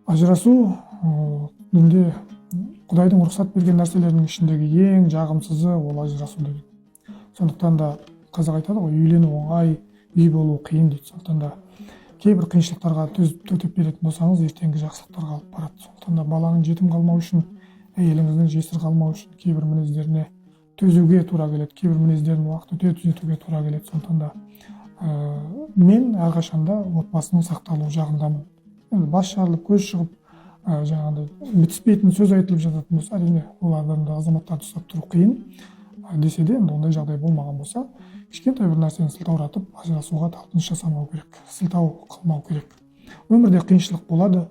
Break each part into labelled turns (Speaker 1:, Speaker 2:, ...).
Speaker 1: Ажырасу дінде Құдайдың рұқсат берген нәрселерінің ішіндегі ең жағымсызы ол ажырасу деген. Сондықтан да қазақ айтады ғой, үйлену оңай, үй болу қиын дейді. Сондықтан да кейбір қиыншылықтарға төзіп, төтеп беретін болсаңыз, ертеңгі жақсылықтарға алып барады. Сондықтан да баланың жетім қалмау үшін, әйеліңіздің жесір қалмау үшін кейбір мінездеріне төзуге тура келеді, кейбір мінездерін уақыт өте түзетуге тура келеді. Сондықтан да мен әрқашанда отбасының сақталу жағындамын. Енді бас жарылып, көз шығып, жаңағыдай бітіспейтін сөз айтылып жататын болса, әрине, олардан да азаматтарды ұстап тұру қиын. Десе де, енді ондай жағдай болмаған болса, кішкентай бір нәрсені сылтауратып ажырасуға талпыныс жасамау керек, сылтау қылмау керек. Өмірде қиыншылық болады.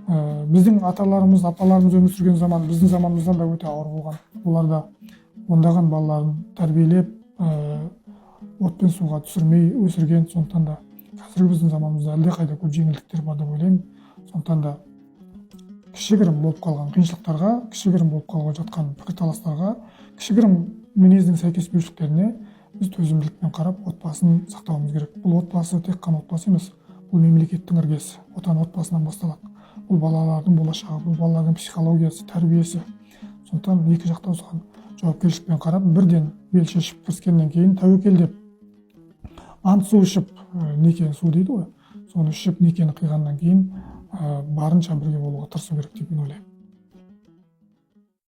Speaker 1: Біздің аталарымыз, апаларымыз өмір сүрген заман біздің заманымыздан да өте ауыр болған. Олар да ондаған балаларын тәрбиелеп, от пен суға түсірмей өсірген. Сондықтан да қазіргі біздің заманымызда әлдеқайда көп жеңілдіктер бар деп ойлаймын. Сондықтан да кішігірім болып қалған қиыншылықтарға, кішігірім болып қалып жатқан пікірталастарға, кішігірім мінездің сәйкеспеушіліктеріне біз төзімділікпен қарап, отбасын сақтауымыз керек. Бұл отбасы тек қана отбасы емес, бұл мемлекеттің іргесі. Отан отбасынан басталады. Бұл балалардың болашағы, бұл балалардың психологиясы, тәрбиесі. Сондықтан екі жақта осыған жауапкершілікпен қарап, бірден бел шешіп кіріскеннен кейін, тәуекел деп ант су ішіп, неке су дейді ғой, соны ішіп, некені қиғаннан кейін барынша бірге болуға тырысу керек деп мен ойлаймын.